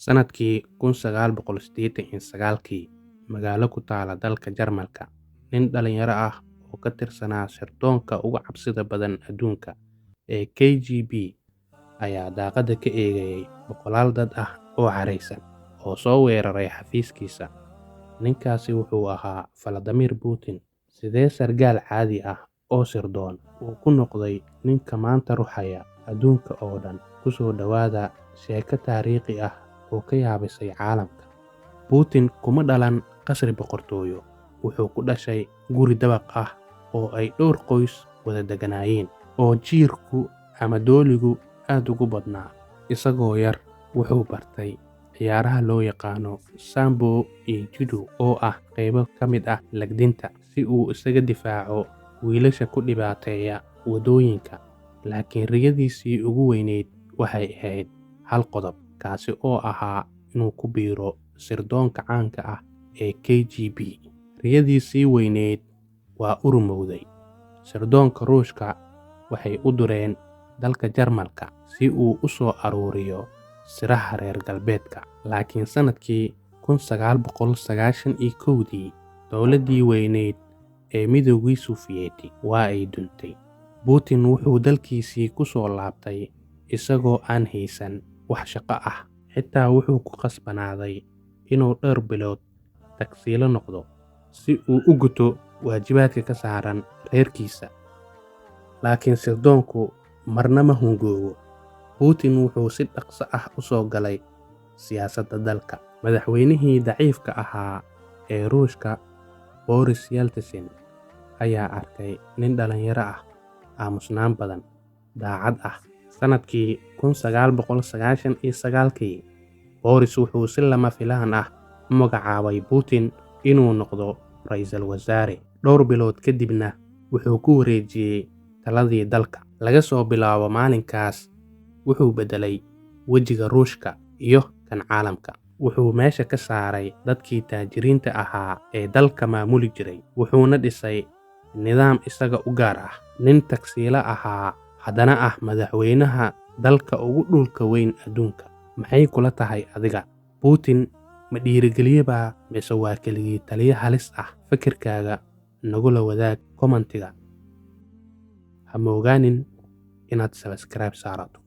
Sannadkii 1989kii, magaalo ku taalla dalka Jarmalka, nin dhalinyaro ah oo ka tirsanaa sirdoonka ugu cabsida badan adduunka ee KGB ayaa daaqadda ka eegayay boqolaal dad ah oo careysan oo soo weeraray xafiiskiisa. Ninkaasi wuxuu ahaa Vladimir Putin. Sidee sarkaal caadi ah oo sirdoon uu ku noqday ninka maanta ruxaya adduunka oo dhan? Ku soo dhawaada sheeko taariikhi ah oo ka yaabisay caalamka. Putin kuma dhalan qasri boqortooyo. Wuxuu ku dhashay guri dabaq ah oo ay dhowr qoys wada degganaayeen, oo jiirku ama dooligu aad ugu badnaa. Isagoo yar, wuxuu bartay ciyaaraha loo yaqaan Sambo iyo Judo oo ah qaybo ka mid ah legdinta, si uu isaga difaaco wiilasha ku dhibaateeya waddooyinka. Laakiin riyadiisii ugu weynayd waxay ahayd hal qodob, kaasi oo ahaa inuu ku biiro sirdoonka caanka ah ee KGB. Riyadiisii weynayd waa u rumowday. Sirdoonka Ruushka waxay u direen dalka Jarmalka si uu u soo ururiyo siraha reer galbeedka. Laakiin sannadkii 1991dii, dowladdii weynayd ee Midowgii Sofiyeeti waa ay duntay. Putin wuxuu dalkiisii ku soo laabtay isagoo aan haysan wax shaqo ah. Xitaa wuxuu ku khasbanaaday inuu dhowr bilood tagsiile noqdo si uu u guto waajibaadka ka saaran reerkiisa. Laakiin sirdoonku marna ma hungoobo. Putin wuxuu si dhaqso ah u soo galay siyaasadda dalka. Madaxweynihii daciifka ahaa ee Ruushka, Boris Yeltsin, ayaa arkay nin dhalinyaro ah, aamusnaan badan, daacad ah. Sannadkii 1999kii, Boris wuxuu si lama filaan ah u magacaabay Putin inuu noqdo ra'iisul wasaare. Dhowr bilood kadibna wuxuu ku wareejiyay taladii dalka. Laga soo bilaabo maalinkaas, wuxuu beddelay wejiga Ruushka iyo kan caalamka. Wuxuu meesha ka saaray dadkii taajiriinta ahaa ee dalka maamuli jiray, wuxuuna dhisay nidaam isaga u gaar ah. Nin tagsiile ahaa, haddana ah madaxweynaha dalka ugu dhulka weyn adduunka. Maxay kula tahay adiga? Putin ma dhiirigeliye baa mise waa keligii taliye halis ah? Fikirkaaga nagula wadaag comment-iga. Ha moogaanin inaad subscribe saarato.